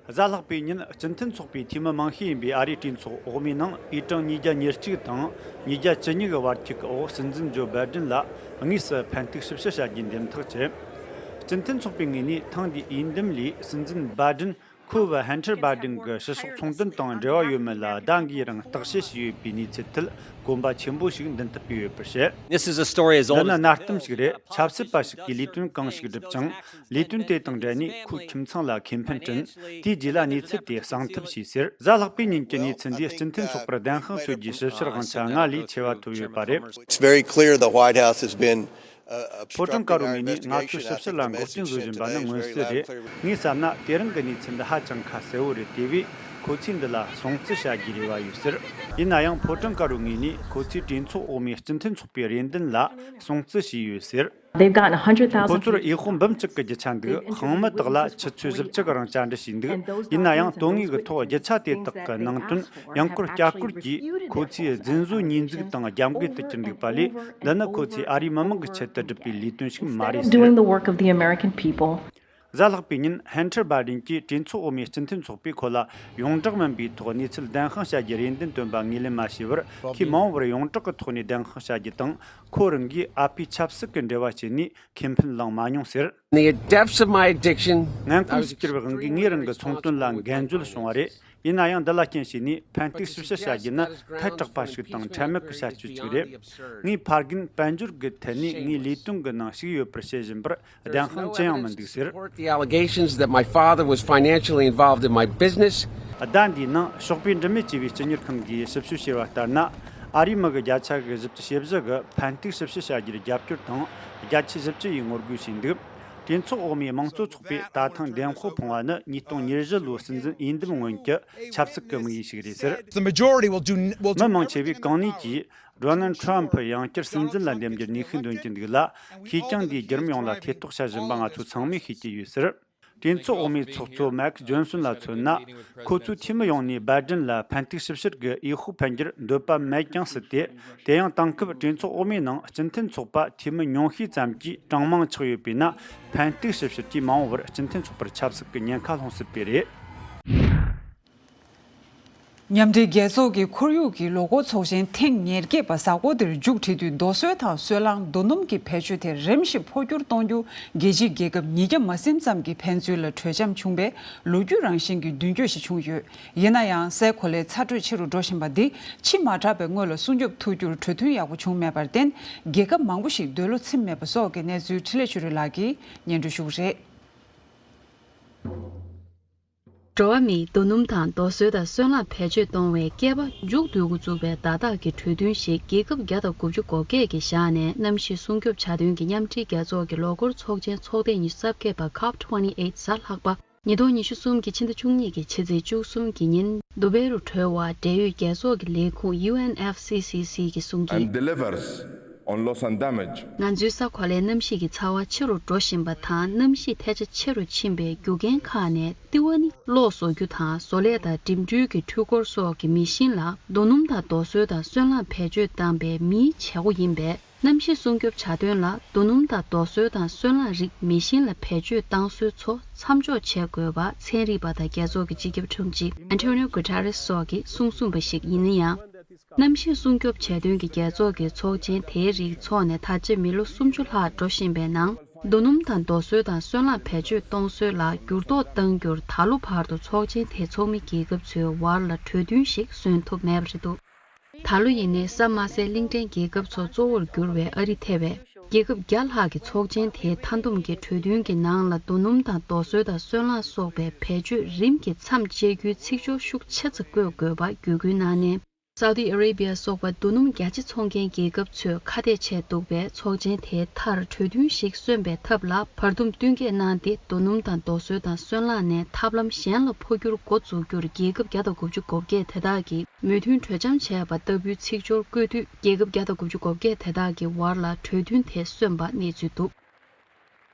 གཟའ་ལྷག་པའི་ཉིན་སྤྱི་མཐུན་ཚོགས་པའི་འཐུས་མི་མང་ཤོས་ཡིན་པའི་ཨ་རིའི་གྲོས་ཚོགས་འོག་མའི་ནང་ཨི་ཀྲང་ཉིས་བརྒྱ་ཉེར་གཅིག་དང་ཉིས་བརྒྱ་བཅུ་གཉིས་ཀྱི་བར་གྱི་འོག་སྲིད་འཛིན་ཇོ་བྷའི་ཏིན་ལ་དངོས་སུ་ཕན་ཐོགས་ཞིབ་བཤེར་བྱ་རྒྱུའི་འདེམས་ཐག་བཅད། སྤྱི་མཐུན་ཚོགས་པའི་ངོས་ནས་ཐེངས་འདིའི་འོས་འདེམས་ལས་སྲིད་འཛིན་བྷའི་ཏིན་ཁོ་བོས་ཧན་ཐར་བྷའི་ཏིན་གྱི་ཕྱི་ཕྱོགས་ཚོང་དོན་དང་འབྲེལ་བ་ཡོད་མེད་ལ་ཟླ་འགའི་རིང་བརྟག་དཔྱད་བྱས་ཡོད་པའི་གནས་ཚུལ་ཐད་གོམ་པ་ཆེན་པོ་ཞིག་མདུན་དུ་སྤོས་ཡོད་པར་བཤད། This is a story as old as འདི་ནི་གནའ་གཏམ་ཞིག་རེད། ཆབ་སྲིད་པ་ཞིག་གིས་ལས་དོན་གང་ཞིག་བསྒྲུབས་ཀྱང་། ལས་དོན་དེ་དང་འབྲེལ་ནས་ཁོའི་ཁྱིམ་ཚང་ལ་ཁེ་ཕན་བསྐྲུན། དེའི་རྗེས་ལ་གནས་ཚུལ་དེ་གསང་ཐབས་བྱས་ཟེར། གཟའ་ལྷག་པའི་ཉིན་གྱི་གནས་ཚུལ་འདིས་སྤྱི་མཐུན་ཚོགས་པར་བདེན་དཔང་འཚོལ་རྒྱུའི་ཞིབ་བཤེར་དབང་ཆ་སྔར་ལས་ཆེ་བ་ཐོབ་ཡོད་པ་རེད། It's very clear the White House has been ཕོ་བྲང་དཀར་པོའི་ངོས་ནས་ང་ཚོའི་ཞིབ་བཤེར་ལ་འགོག་རྐྱེན་བཟོ་བཞིན་པ་ནི་མངོན་གསལ་རེད། ངས་བསམ་ན་དེ་རིང་གི་གནས་ཚུལ་འདི་ཧ་ཅང་ཁ་གསལ་བོ་རེད། དེ་བས་ཁོ་ཚོས་འདི་ལ་སྲུང་བརྩི་བྱ་རྒྱུའི་རེ་བ་ཡོད་ཟེར། ཡིན་ན་ཡང་ཕོ་བྲང་དཀར་པོའི་ངོས་ནས་ཁོ་ཚོས་གྲོས་ཚོགས་འོག་མའི་སྤྱི་མཐུན་ཚོགས་པའི་རེ་འདུན་ལ་སྲུང་བརྩི་བྱས་ཡོད་ཟེར། They've gotten a hundred thousand ཁོ་ཚོར་འོས་ཤོག་འབུམ་གཅིག་གི་རྒྱུ་ཆ་འདུག་ཧང་མི་དག་ལ་ཆུ་ཚོད་བཞི་བཅུ་གི་རིང་བཅར་འདྲི་བྱས་འདུག་ཡིན་ན་ཡང་དོན་དངོས་ཀྱི་ཐོག་རྒྱུ་ཆ་དེ་དག་གི་ནང་དོན་ཡང་སྐོར་བསྐྱར་སྐོར་གྱིས་ཁོ་ཚོས་རྫུན་བཟོའི་ཉེས་འཛུགས་དང་རྒྱབ་འགལ་དུ་གྱུར་འདུག་པ་ལས། འདི་ནི་ཁོ་ཚོས་ཨ་རིའི་མི་མང་གི་ཆེད་དུ་བསྒྲུབས་པའི་ལས་དོན་ཞིག་མ་རེད་ཟེར། Doing the work of the American people. གཟའ་ལྷག་པའི་ཉིན་ཧན་ཐར་བྷའི་ཏིན་གྱིས་གྲོས་ཚོགས་འོག་མའི་སྤྱི་མཐུན་ཚོགས་པས་ཁོ་ལ་ཡོངས་བསྒྲགས་མིན་པའི་ཐོག་གནས་ཚུལ་བདེན་དཔང་བྱ་རྒྱུའི་རེ་འདུན་བཏོན་པ་ངོས་ལེན་མ་བྱས་པར། ཁོས་མ་འོངས་པར་ཡོངས་གྲགས་ཀྱི་ཐོག་ནས་བདེན་དཔང་བྱ་རྒྱུ་དང་། ཁོ་རང་གིས་ཨ་ཕའི་ཆབ་སྲིད་ཀྱི་འབྲེལ་བ་བྱས་ནས་ཁེ་ཕན་བླངས་མ་མྱོང་ཟེར། In the depths of my addiction, ངན་གོམས་སུ་གྱུར་བའི་དབང་གིས་ངས་རང་གི་ཚོང་དོན་ལ་འགན་བཅོལ་བྱུང་བ་རེད། ཡིན་ན་ཡང་འདི་ལ་རྐྱེན་བྱས་ནས་ཕན་ཐོགས་ཞིབ་བཤེར་བྱ་རྒྱུ་ནི་ཐལ་དྲགས་པ་ཞིག་དང་ཁྲེལ་མེད་ཀྱི་བྱ་སྤྱོད་ཅིག་རེད། ངས་ཕ་རྒན་དཔལ་འབྱོར་གྱི་ཐད་ནས་ངའི་ལས་དོན་གྱི་ནང་ཞུགས་ཡོད་པར་བཤད་བཞིན་པར་བདེན་དཔང་ཅི་ཡང་མི་འདུག་ཟེར། Support the allegations that my father was financially involved in my business. ཟླ་འདིའི་ནང་ཞོགས་པའི་འབྲུ་མེད་ཅེས་པའི་སྤྱི་གཉེར་ཁང་གིས་ཞིབ་དཔྱོད་བྱས་པ་ལྟར་ན། ཨ་རིའི་མི་གི་བརྒྱ་ཆ་གི་བཞི་བཅུ་ཞེ་བཞི་གིས་ཕན་ཐོགས་ཞིབ་བཤེར་བྱ་རྒྱུར་རྒྱབ་སྐྱོར་དང་། བརྒྱ་ཆ་བཞི་བཅུ་ཡིས་ངོ་རྒོལ་བྱས་འདུག་གྲོས་ཚོགས་འོག་མའི་དམངས་གཙོ་ཚོགས་པས་ད་ཐེངས་བདེན་དཔང་ཕོངས་པ་ནི་ཉིས་སྟོང་ཉེར་བཞི་ལོའི་སྲིད་འཛིན་འོས་འདེམས་སྔོན་གྱི་ཆབ་སྲིད་ཀྱི་དམིགས་ཡུལ་ཞིག་རེད་ཟེར། The majority will do will མི་མང་ཆེ་བས་གང་ནུས་ཀྱིས་ཌོ་ནལ་ཊམ་ཕི་ཡང་བསྐྱར་སྲིད་འཛིན་ལ་འདེམས་རྒྱུར་ནུས་ཤུགས་འདོན་གྱི་འདུག་ལ། ཁེར་རྐྱང་འདིའི་བརྒྱུད་རིམ་ཡོངས་ལ་ཐེ་གཏོགས་བྱ་བཞིན་པ་ང་ཚོ་ཚང་མས་ཤེས་ཀྱི་ཡོད་ཟེར། གྲོས་ཚོགས་འོག་མའི་ཚོགས་གཙོ་མེག་ཇོན་སོན་ལ་མཚོན་ན། ཁོ་ཚོས་འཐུས་མི་ཡོངས་ནས་བྷའི་ཏིན་ལ་ཕན་ཐོགས་ཞིབ་བཤེར་གྱི་འོས་ཤོག་འཕེན་རྒྱུར་འདོད་པ་མེད་ཀྱང་སྲིད་དེ། དེ་ཡང་དེང་སྐབས་གྲོས་ཚོགས་འོག་མའི་ནང་སྤྱི་མཐུན་ཚོགས་པ་འཐུས་མི་ཉུང་ཤས་ཙམ་གྱིས་གྲངས་མང་ཆགས་ཡོད་པས་ན། ཕན་ཐོགས་ཞིབ་བཤེར་གྱིས་མ་འོངས་པར་སྤྱི་མཐུན་ཚོགས་པར་ཆབ་སྲིད་ཀྱི་ཉེན་ཁ་སློང་སྲིད་པས་རེད། མཉམ་འབྲེལ་རྒྱལ་ཚོགས་ཀྱི་ཁོར་ཡུག་གི་ལོ་འཁོར་ཚོགས་ཆེན་ཐེངས་ཉེར་བརྒྱད་པ་གཟའ་འཁོར་འདིར་མཇུག་བསྒྲིལ་དུས། རྡོ་སོལ་དང་སོལ་རླངས་རྡོ་སྣུམ་གྱི་བེད་སྤྱོད་དེ་རིམ་བཞིན་འཕོ་འགྱུར་གཏོང་རྒྱུ། རྒྱལ་སྤྱིའི་རྒྱལ་ཁབ་ཉིས་བརྒྱ་མ་ཟིན་ཙམ་གྱི་ཕན་ཚུན་ལ་གྲོས་འཆམ་བྱུང་བས། ལོ་རྒྱུས་རང་བཞིན་གྱི་མདུན་སྐྱོད་ཞིག་བྱུང་ཡོད། ཡིན་ན་ཡང་། སའི་གོ་ལའི་ཚ་དྲོད་ཆེ་རུ་འགྲོ་བཞིན་པ་འདིས་ཕྱི་མ་དྲག་པའི་སྔོན་ལ་སྲུང་སྐྱོབ་ཐུབ་རྒྱུར་གྲོས་མཐུན་ཡག་པོ་བྱུང་མེད་པར་བརྟེན། རྒྱལ་ཁབ་མང་པོ་ཞིག་འདོད་བློ་ཚིམ་མེད་པ་སོགས་ཀྱི་གནས་ཚུལ་འཕྲིན་ལས་ཆོས་སྒྲོན་ལགས་ཀྱིས་སྙན་སྒྲོན་ཞུ་གི་རེད། འགྲོ་བ་མིས་རྡོ་སྣུམ་དང་རྡོ་སོལ་དང་སོལ་རླངས་བེད་སྤྱོད་གཏོང་བའི་བསྐལ་པ་མཇུག་བསྡུ་འགོ་བཙུགས་པའི་བརྡ་རྟགས་ཀྱི་གྲོས་མཐུན་ཞིག་རྒྱལ་ཁབ་བརྒྱ་དང་དགུ་བཅུ་གོ་བརྒྱད་ཀྱིས་བཞག་ནས། གནམ་གཤིས་སྲུང་སྐྱོབ་བྱ་དོན་གྱི་མཉམ་འབྲེལ་རྒྱལ་ཚོགས་ཀྱི་ལོ་འཁོར་ཚོགས་ཆེན་ཚོགས་ཐེངས་ཉི་ཤུ་རྩ་བརྒྱད་པ། ཁོབ་ཊུ་ཝེན་ཊི་ཨེཊ་གཟའ་ལྷག་པ་ཉིས་སྟོང་ཉི་ཤུ་གསུམ་གྱི་ཕྱི་ཟླ་བཅུ་གཉིས་ཀྱི་ཕྱི་ཚེས་བཅུ་གསུམ་གྱི་ཉིན་དུ་བྷེ་རུ་གྲོལ་བར། འབྲེལ་ཡོད་རྒྱལ་ཚོགས་ཀྱི་ལས་ཁུངས་ཡུ་ཨེན་ཨེཕ་སི་སི་སི་གིས་གསུངས་ཀྱིན། and delivers on loss and damage. ང་ཚོའི་ས་གོ་ལའི་གནམ་གཤིས་ཀྱི་ཚ་བ་ཆེ་རུ་འགྲོ་བཞིན་པ་དང་། གནམ་གཤིས་ཐལ་ཆ་ཆེ་རུ་ཕྱིན་པའི་རྒྱུ་རྐྱེན་ཁག་ནས་ལྟེ་བ་ནི་གློག་བཟོ་རྒྱུ་དང་བཟོ་ལས་དང་འགྲིམ་འགྲུལ་གྱི་འཕྲུལ་འཁོར་སོགས་ཀྱི་མེ་ཤིན་ལ་རྡོ་སྣུམ་དང་རྡོ་སོལ་དང་སོལ་རླངས་བེད་སྤྱོད་བཏང་པའི་མིའི་བྱེད་སྒོ་ཡིན་པས། གནམ་གཤིས་སྲུང་སྐྱོབ་བྱ་དོན་ལ་རྡོ་སྣུམ་དང་རྡོ་སོལ་དང་སོལ་རླངས་རིགས་མེ་ཤིན་ལ་བེད་སྤྱོད་བཏང་སྲོལ་ཚོ་མཚམས་འཇོག་བྱེད་དགོས་པ་ཚན་རིག་པ་དང་རྒྱལ་ཚོགས་ཀྱི་སྤྱི་ཁྱབ་དྲུང་ཆེ་ཨན་ཊོ་ནིའོ་གུ་ཊ་རེས་སོགས་ཀྱིས་གསུངས་གསུངས་པ་ཞིག་ཡིན་ན་ཡང་། གནམ་གཤིས་སྲུང་སྐྱོབ་བྱ་དོན་གྱི་རྒྱལ་ཚོགས་ཀྱི་ཚོགས་ཆེན་དེའི་རིགས་འཚོགས་ནས་ད་ཆ་མི་ལོ་སུམ་ཅུ་ལྷག་འགྲོ་བཞིན་པའི་ནང་། རྡོ་སྣུམ་དང་རྡོ་སོལ་དང་སོལ་རླངས་བེད་སྤྱོད་གཏོང་སྲོལ་ལ་འགྱུར་ལྡོག་གཏང་རྒྱུར་ད་ལོ་བར་དུ་ཚོགས་ཆེན་དེ་ཚོགས་མི་རྒྱལ་ཁབ་ཚོའི་བར་ལ་གྲོས་མཐུན་ཞིག་བཟོ་ཐུབ་མེད་པ་རེད་འདུག་ད་ལོ་ཡིན་ནའི་ས་དམའ་སའི་གླིང་ཕྲན་རྒྱལ་ཁབ་ཚོ་གཙོ་བོར་གྱུར་བའི་ཨ་རི་ཐེ་བའི་རྒྱལ་ཁབ་བརྒྱ་ལྷག་གི་ཚོགས་ཆེན་དེའི་མཐའ་བསྡོམས་ཀྱི་གྲོས་མཐུན་གྱི་ནང་ལ་རྡོ་སྣུམ་དང་རྡོ་སོལ་དང་སོལ་རླངས་སོགས་པའི་བེད་སྤྱོད་རིམ་གྱིས་མཚམས་བཅད་རྒྱུའི་ཚིག་སྦྱོར་ཤུགས་ཆེ་ཙམ་བཀོད་དགོས་པ་བརྒྱུད་སྐུལ་གནང་ནས། སའུ་ཏི་ཨ་རེ་བྷི་ཡ་སོགས་པ་རྡོ་སྣུམ་རྒྱ་ཆེ་འཚོང་མཁན་རྒྱལ་ཁབ་ཚོས་ཁ་གཏད་བྱས་འདུག་པས། ཚོགས་ཆེན་དེའི་མཐར་གྲོས་མཐུན་ཞིག་སོན་པའི་ཐབས་ལ་བར་འདུམ་བསྟུན་མཁས་གནང་སྟེ། རྡོ་སྣུམ་དང་རྡོ་སོལ་དང་སོལ་རླངས་ནས་ཐབས་ལམ་གཞན་ལ་འཕོ་འགྱུར་འགོ་འཛུགས་རྒྱུར་རྒྱལ་ཁབ་བརྒྱ་དང་དགུ་བཅུ་གོ་བརྒྱད་དེ་དག་གིས་མོས་མཐུན་གྲོས་འཆམ་བྱས་པ་ལྟ་བུའི་ཚིག་སྦྱོར་བཀོད་དུས། རྒྱལ་ཁབ་བརྒྱ་དང་དགུ་བཅུ་གོ་བརྒྱད་དེ་དག་གི་བར་ལ་གྲོས་མཐུན་དེ་སོན་པ་གནས་ཚུལ་འདུག་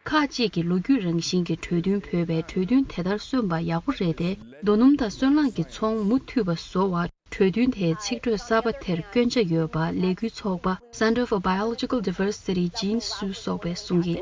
ཁག་ཅིག་གིས་ལོ་རྒྱུས་རང་བཞིན་གྱི་གྲོས་མཐུན་བོད་པའི་གྲོས་མཐུན་དེ་ལྟར་སོན་པ་ཡག་པོ་རེད་དེ། རྡོ་སྣུམ་དང་སོལ་རླངས་ཀྱི་ཚོང་མུ་མཐུད་པ་བཟོ་བར་གྲོས་མཐུན་དེའི་ཚིག་འགྲོས་གསར་པ་དེར་སྐྱོན་ཆ་ཡོད་པ་ལས་འགུལ་ཚོགས་པ་Center for Biological Diversity Genes སུ་སོགས་པས་གསུངས་ཀྱི།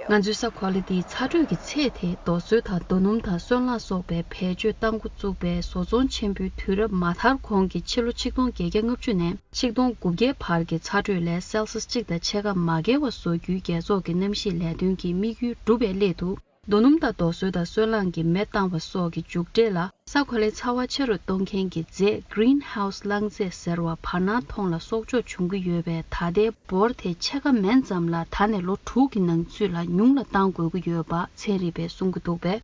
ང་ཚོའི་ས་གོ་ལ་འདིའི་ཚ་དྲོད་ཀྱི་ཚད་དེ་རྡོ་སོལ་དང་རྡོ་སྣུམ་དང་སོལ་རླངས་སོགས་པའི་བེད་སྤྱོད་གཏང་འགོ་བཙུགས་པའི་བཟོ་ཚོང་ཆེན་པོའི་དུས་རབས་མ་དར་གོང་གི་ཕྱི་ལོ་ཆིག་སྟོང་བརྒྱད་བརྒྱ་ལྔ་བཅུ་ནས་ཆིག་སྟོང་དགུ་བརྒྱའི་བར་གྱི་ཚ་དྲོད་ལས་སེལ་སིས་གཅིག་དང་ཕྱེད་ཀ་མ་བརྒལ་བ་བཟོ་རྒྱུའི་རྒྱལ་ཚོགས་ཀྱི་གནམ་གཤིས་ལས་དོན་གྱི་དམིགས་ཡུལ་འགྲུབ་པའི་སླད་དུ། རྡོ་སྣུམ་དང་རྡོ་སོལ་དང་སོལ་རླངས་ཀྱི་མེ་བཏང་བ་སོགས་ཀྱི་མཇུག་འབྲས་ལ། ས་གོ་ལའི་ཚ་བ་ཆེ་རུ་གཏོང་མཁན་གྱི་རྫས་Greenhouse རླངས་རྫས་ཟེར་བ་བར་སྣང་མཐོང་ལ་གསོག་འཇོག་བྱུང་གི་ཡོད་པས། ད་ལྟའི་འབོར་དེ་ཕྱེད་ཀ་མན་ཙམ་ལ་ད་ནས་ལོ་དྲུག་གི་ནང་ཚུད་ལ་ཉུང་ལ་གཏང་དགོས་ཀྱི་ཡོད་པ་ཚན་རིག་པས་གསུང་གི་འདུག་པས།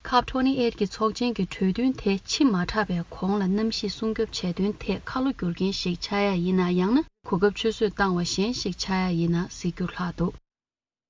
ཁབ་ཊོན་ཊི་ཨེཊ་ཀྱི་ཚོགས་ཆེན་གྱི་གྲོས་མཐུན་དེ་ཕྱི་མ་དྲགས་པའི་གོང་ལ་གནམ་གཤིས་སྲུང་སྐྱོབ་བྱས་དོན་དེ་ཁ་ལོ་སྒྱུར་མཁན་ཞིག་ཆགས་ཡ་ཡིན་ན། ཡང་ན་གོ་སྐབས་ཆུད་ཟོས་བཏང་བ་གཞན་ཞིག་ཆགས་ཡ་ཡིན་ན་གཟིགས་རྒྱུ་ལྷག་འདུག་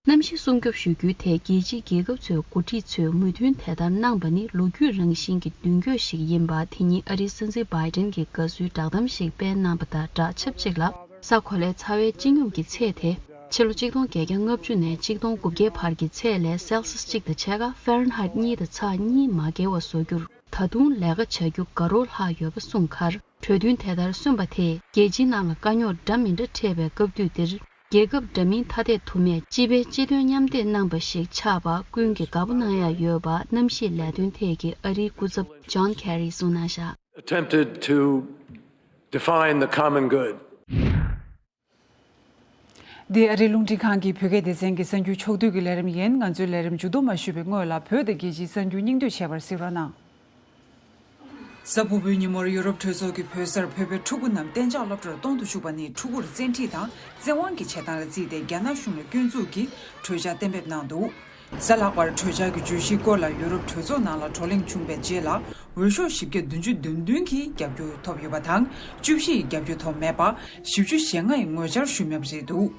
གནམ་གཤིས་སྲུང་སྐྱོབ་ཞུ་རྒྱུའི་ཐད་རྒྱལ་སྤྱིའི་རྒྱལ་ཁབ་ཚོའི་འགོ་ཁྲིད་ཚོས་མོས་མཐུན་དེ་ལྟར་གནང་པ་ནི་ལོ་རྒྱུས་རང་བཞིན་གྱི་མདུན་སྐྱོད་ཞིག་ཡིན་པ་དེ་ཉིད་ཨ་རིའི་སྲིད་འཛིན་བྷའི་ཌེན་གྱིས་དགའ་བསུའི་བསྒྲགས་གཏམ་ཞིག་སྤེལ་གནང་པ་དང་སྦྲགས་ཆབས་ཅིག་ལ། ས་གོ་ལའི་ཚ་བའི་སྤྱི་སྙོམས་ཀྱི་ཚད་དེ་ཕྱི་ལོ་ཆིག་སྟོང་བརྒྱད་བརྒྱ་ལྔ་བཅུ་ནས་ཆིག་སྟོང་དགུ་བརྒྱའི་བར་གྱི་ཚད་ལས་སེལ་སིས་གཅིག་དང་ཕྱེད་ཀ་ཧྥ་རན་ཧའིཊ་གཉིས་དང་ཚེག་གཉིས་མ་བརྒལ་བ་བཟོ་རྒྱུར་ད་དུང་ལས་ཀ་བྱ་རྒྱུ་དགའ་རབ་ལྷག་ཡོད་པ་གསུངས་ཁར། གྲོས་མཐུན་དེ་ལྟར་སོན་པ་དེས་རྒྱལ་སྤྱིའི་ནང་ལ་དཀའ་རྙོག་འདྲ་མི་འདྲ་འཕྲད་པའི་སྐབས་དུས་འདིར། རྒྱལ་ཁབ་འདྲ་མིན་ཐ་དད་དུ་མས་སྤྱི་པའི་སྤྱི་དོན་མཉམ་འདེགས་གནང་པ་ཞིག་ཆགས་པ་ཀུན་གྱིས་དགའ་པོ་གནང་ཡ་ཡོད་པ་གནམ་གཤིས་ལས་དོན་ཐད་ཀྱི་ཨ་རིའི་སྐུ་ཚབ་ཇོན་ཁེ་རིས་གསུངས་གནང་བཞག། Attempted to define the common good. འདི་ཨ་རིའི་རླུང་འཕྲིན་ཁང་གི་བོད་སྐད་སྡེ་ཚན་གྱི་གསར་འགྱུར་ཕྱོགས་བསྡུས་ཀྱི་ལས་རིམ་ཡིན། ང་ཚོའི་ལས་རིམ་མཇུག་བསྡོམས་མ་ཞུས་པའི་སྔོན་ལ་བོད་དང་རྒྱལ་སྤྱིའི་གསར་འགྱུར་སྙིང་བསྡུས་བྱས་པར་གཟིགས་རོགས་གནང་། གཟའ་ཕུར་བུའི་ཉིན་མོར་ཡུ་རོབ་གྲོས་ཚོགས་ཀྱི་བོད་སར་བོད་པའི་ཕྲུ་གུ་རྣམས་གཏན་འཇགས་སློབ་གྲྭར་གཏོང་དུ་བཅུག་པ་ནི་ཕྲུ་གུར་བཙན་ཁྲིད་དང་བཙན་དབང་གི་བྱེད་སྟངས་ལ་བརྩིས་ཏེ་རྒྱ་ནག་གཞུང་ལ་སྐྱོན་འཛུགས་ཀྱིས་གྲོས་འཆར་གཏན་འབེབས་གནང་འདུག། གཟའ་ལྷག་པར་གྲོས་འཆར་གྱི་བརྗོད་གཞིའི་སྐོར་ལ་ཡུ་རོབ་གྲོས་ཚོགས་ནང་ལ་བགྲོ་གླེང་བྱུང་བའི་རྗེས་ལ་འོས་ཤོག་བཞི་བརྒྱ་བདུན་ཅུ་དོན་བདུན་གྱིས་རྒྱབ་སྐྱོར་ཐོབ་ཡོད་པ་དང་བཅུ་བཞི་ཡིས་རྒྱབ་སྐྱོར་ཐོབ་མེད་པ། བཞི་བཅུ་ཞེ་ལྔ་ཡིས་ངོ་བཅར་ཞུས་མེད་པ་རེད་འདུག།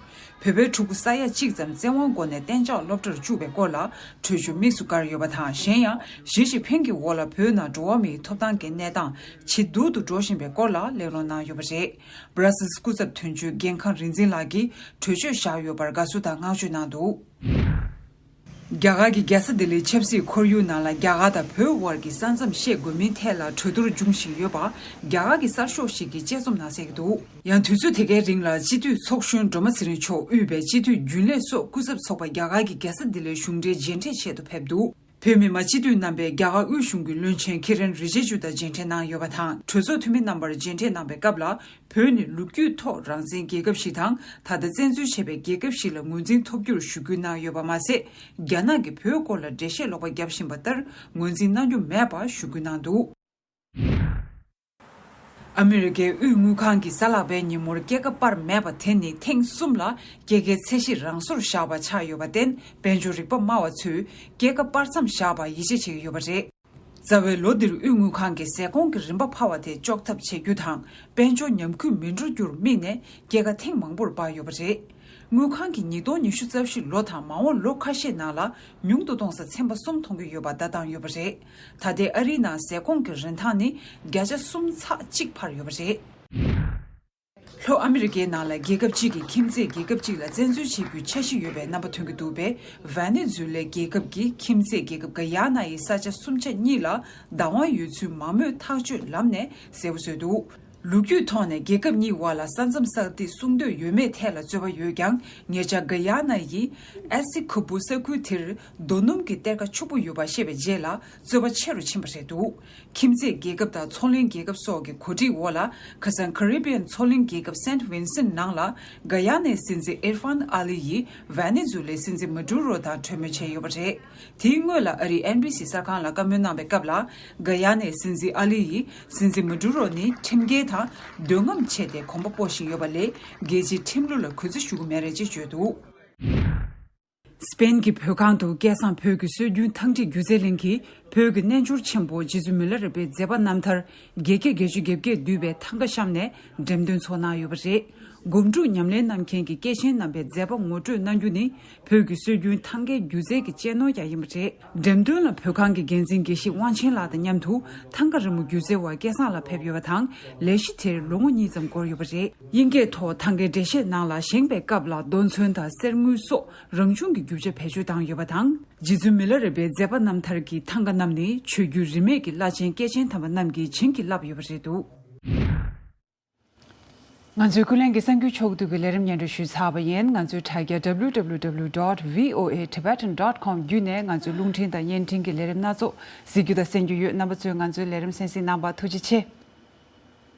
བོད་པའི་ཕྲུ་གུ་ས་ཡ་གཅིག་ཙམ་བཙན་དབང་སྒོ་ནས་གཏན་འཇགས་སློབ་གྲྭར་བཅུག་པའི་སྐོར་ལ་གྲོས་ཆོད་དམིགས་སུ་བཀར་ཡོད་པ་དང་། གཞན་ཡང་ཞི་ཅིན་ཕིང་གི་འོག་ལ་བོད་ནང་འགྲོ་བ་མིའི་ཐོབ་ཐང་གི་གནས་སྟངས་ཇེ་སྡུག་ཏུ་འགྲོ་བཞིན་པའི་སྐོར་ལ་གླེང་སློང་གནང་ཡོད་པ་རེད། སྦྲ་སིལ་སྐུ་ཚབ་དོན་གཅོད་རྒན་ཁང་རིག་འཛིན་ལགས་ཀྱིས་གྲོས་ཆོད་བཞག་ཡོད་པར་དགའ་བསུ་དང་བསྔགས་བརྗོད་གནང་འདུག། རྒྱ་གར་གྱི་རྒྱལ་ས་ལྡི་ལིའི་ཆབ་སྲིད་ཁོར་ཡུག་ནང་ལ་རྒྱ་གར་དང་བོད་དབར་གྱི་ས་མཚམས་བཤད་དགོས་མིན་ཐད་ལ་གྲོས་བསྡུར་འབྱུང་བཞིན་ཡོད་པ་རྒྱ་གར་གྱི་གསར་ཤོག་ཞིག་གིས་དཔྱད་རྩོམ་གནང་གསལ་གྱི་འདུག། ཡང་དུས་ཚོད་དེ་གའི་རིང་ལ་སྤྱི་འཐུས་ཚོགས་གཞོན་སྒྲོལ་མ་ཚེ་རིང་མཆོག་དབུས་པའི་སྤྱི་འཐུས་རྒྱུན་ལས་སོགས་སྐུ་ཚབ་ཚོགས་པ་རྒྱ་གར་གྱི་རྒྱལ་ས་ལྡི་ལིར་གཞུང་འབྲེལ་མཇལ་འཕྲད་ཆེད་དུ་ཕེབས་འདུག། བོད་མི་མང་སྤྱི་འཐུས་རྣམ་པས་རྒྱ་གར་དབུས་གཞུང་གི་བློན་ཆེན་ཁི་རན་རི་ཇི་ཇུ་དང་མཇལ་འཕྲད་གནང་ཡོད་པ་དང་། གྲོས་ཚོགས་འཐུས་མི་རྣམ་པར་མཇལ་འཕྲད་གནང་པའི་སྐབས་ལ། བོད་ནི་ལོ་རྒྱུས་ཐོག་རང་བཙན་རྒྱལ་ཁབ་ཞིག་དང་། ད་ལྟ་བཙན་འཛུལ་བྱས་པའི་རྒྱལ་ཁབ་ཞིག་ལ་ངོས་འཛིན་ཐོབ་རྒྱུར་ཞུ་སྐུལ་གནང་ཡོད་པ་མ་ཟད། རྒྱ་ནག་གིས་བོད་སྐོར་ལ་འགྲེལ་བཤད་ལོག་པ་བརྒྱབ་བཞིན་པ་ལྟར་ངོས་འཛིན་གནང་རྒྱུ་མེད་པ་ཞུ་སྐུལ་གནང་འདུག། ཨ་མི་རི་ཀའི་དབུས་དངུལ་ཁང་གིས་གཟའ་ལྷག་པའི་ཉིན་མོར་སྐྱེད་ཀ་སྤར་མེད་པ་དེ་ནི་ཐེངས་གསུམ་ལ་སྐྱེད་ཀའི་ཚད་གཞི་རང་སོར་བཞག་པ་ཆགས་ཡོད་པར་བརྟེན། དཔལ་འབྱོར་རིག་པ་སྨྲ་བ་ཚོས་སྐྱེད་ཀ་སྤར་མཚམས་བཞག་པར་ཡིད་ཆེས་བྱེད་ཀྱི་ཡོད་པ་རེད། རྩ་བའི་ལོ་འདིར་དབུས་དངུལ་ཁང་གིས་ཟས་སྐོང་གི་རིན་པ་འཕར་བ་དེ་གཅོག་ཐབས་བྱེད་རྒྱུ་དང་། དཔལ་འབྱོར་ཉམས་རྒུད་མི་འགྲོ་རྒྱུར་དམིགས་ནས་སྐྱེད་ཀ་ཐེངས་མང་པོར་སྤར་ཡོད་པ་རེད། དངུལ་ཁང་གིས་ཉིས་སྟོང་ཉི་ཤུ་རྩ་བཞི་ལོ་དང་མ་འོངས་ལོ་ཁ་ཤས་ནང་ལ་ཉུང་དུ་གཏོང་ས་ཚན་པ་གསུམ་མཐོང་གི་ཡོད་པ་བརྡ་བཏང་ཡོད་པ་རེད། ད་ལྟའི་ཨ་རིའི་ནང་ཟས་སྐོང་གི་རིན་ཐང་ནི་བརྒྱ་ཆ་གསུམ་ཚེག་གཅིག་འཕར་ཡོད་པ་རེད། ལྷོ་ཨ་མི་རི་ཀའི་ནང་ལ་རྒྱལ་ཁབ་གཅིག་གིས་ཁྱིམ་མཚེས་རྒྱལ་ཁབ་གཅིག་ལ་བཙན་འཛུལ་བྱེད་རྒྱུའི་འཆར་གཞི་ཡོད་པའི་རྣམ་པ་ཐོན་གྱི་འདུག་པས། ཝེ་ནེ་ཛུ་ལའི་རྒྱལ་ཁབ་ཀྱིས་ཁྱིམ་མཚེས་རྒྱལ་ཁབ་ག་ཡ་ན་ཡི་ས་ཆ་སུམ་ཆ་གཉིས་ལ་བདག་དབང་ཡོད་ཚུལ་མང་མོས་ཐག་གཅོད་ལམ་ནས་གསལ་པོ་བཟོས་འདུག། ལོ་རྒྱུས་ཐོག་ནས་རྒྱལ་ཁབ་གཉིས་དབར་ལ་ས་མཚམས་གསར་བརྗེ་གསུང་འདོད་ཡོད་མེད་ཐད་ལ་རྩོད་པ་ཡོད་ཀྱང་། ཉེ་ཆར་ག་ཡ་ན་ཡི་ཨེ་སི་ཁུ་པུ་ས་ཁུལ་དེར་རྡོ་སྣུམ་གྱི་གཏེར་ཁ་ཕྱུག་པོ་ཡོད་པ་ཤེས་པའི་རྗེས་ལ་རྩོད་པ་ཆེ་རུ་ཕྱིན་པ་རེད་འདུག། ཁྱིམ་མཚེས་རྒྱལ་ཁབ་དང་མཚོ་གླིང་རྒྱལ་ཁབ་སོགས་ཀྱི་གོ་སྒྲིག་འོག་ལ། ཁ་སང་ཀ་རི་བི་ཡན་མཚོ་གླིང་རྒྱལ་ཁབ་སེན་ཝིན་སེན་ནང་ལ་ག་ཡ་ནའི་སྲིད་འཛིན་ཨིར་ཧྥན་ཨ་ལི་ཡིས་ཝེ་ནེ་ཛུ་ལའི་སྲིད་འཛིན་མ་ཌུ་རོ་དང་གྲོས་མོལ་བྱས་ཡོད་པ་རེད། དེའི་སྔོན་ལ་ཨ་རིའི་ཨེན་བྷི་སི་གསར་ཁང་ལ་བཀའ་མོལ་གནང་པའི་སྐབས་ལ། ག་ཡ་ནའི་སྲིད་འཛིན་ཨ་ལི་ཡིས་སྲིད་འཛིན་མ་ཌུ་རོ་ནི་ཁྲིམས་འགལ་དང་འདོད་རྔམ་བྱས་ཏེ་གོམ་པ་སྤོ་བཞིན་ཡོད་པ་ལས། རྒྱལ་སྤྱིའི་ཁྲིམས་ལུགས་ལ་གུས་བརྩི་ཞུ་གི་མེད་རེད་ཅེས་བརྗོད་འདུག། སྤེན་གྱི་བོད་ཁང་དུ་སྐལ་བཟང་བོད་ཀྱི་སྲོལ་རྒྱུན་ཐང་ཁྲིད་སྒྱུ་རྩལ་གླིང་གིས་བོད་ཀྱི་རྣལ་འབྱོར་ཆེན་པོ་རྗེ་བཙུན་མི་ལ་རས་པའི་མཛད་པ་རྣམ་ཐར་བརྒྱད་བརྒྱ་བརྒྱད་ཅུ་གྱ་བརྒྱད་བསྡུས་པའི་ཐང་ག་བཤམས་ནས་འགྲེམས་སྟོན་ཚོགས་གནང་ཡོད་པ་རེད། སྒོམ་སྒྲུབ་ཉམས་ལེན་གནང་མཁན་གྱི་སྐྱེས་ཆེན་རྣམ་པའི་མཛད་པ་ངོ་སྤྲོད་གནང་རྒྱུ་ནི། བོད་ཀྱི་སྲོལ་རྒྱུན་ཐང་གའི་སྒྱུ་རྩལ་གྱི་གཅེས་ནོར་ཀྱང་ཡིན་པ་རེད། འགྲེམས་སྟོན་ལ་བོད་ཁང་གི་འགན་འཛིན་དགེ་བཤེས་དབང་ཆེན་ལགས་དང་མཉམ་དུ་ཐང་ག་རི་མོ་སྒྱུ་རྩལ་བ་སྐལ་བཟང་ལགས་ཕེབས་ཡོད་པ་དང་། ལས་གཞི་དེར་ལོ་ངོ་གཉིས་ཙམ་འགོར་ཡོད་པ་རེད། དབྱིན་སྐད་ཐོག་ཐང་གའི་འགྲེལ་བཤད་ནང་ལ་བཞེངས་པའི་སྐབས་ལ་རྡོ་ཚོན་དང་གསེར་དངུལ་སོགས་རང་བྱུང་གི་རྒྱུ་ཆ་བེད་སྤྱོད་བཏང་ཡོད་པ་དང་། རྗེ་བཙུན་མི་ལ་རས་པའི་མཛད་པ་རྣམ་ཐར་གྱི་ཐང་ག་རྣམས་ནི་ཆོས་བརྒྱུད་རིས་མེད་ཀྱི་བླ་ཆེན་སྐྱེས་ཆེན་དམ་པ་རྣམས་ཀྱིས་བྱིན་གྱིས་བརླབས་ཡོད་པ་རེད་འདུག། ང་ཚོའི་ཀུན་གླེང་གི་གསར་འགྱུར་ཕྱོགས་བསྡུས་ཀྱི་ལས་རིམ་སྙན་སྒྲོན་ཞུས་ཚར་བ་ཡིན། ང་ཚོའི་དྲ་རྒྱ་W W W dot V O A Tibetan dot com བརྒྱུད་ནས་ང་ཚོའི་རླུང་འཕྲིན་དང་བརྙན་འཕྲིན་གྱི་ལས་རིམ་སྣ་ཚོགས་གཟིགས་རྒྱུ་དང་གསན་རྒྱུ་ཡོད། རྣམ་པ་ཚོས་ང་ཚོའི་ལས་རིམ་གསན་གཟིགས་གནང་བར་ཐུགས་རྗེ་ཆེ།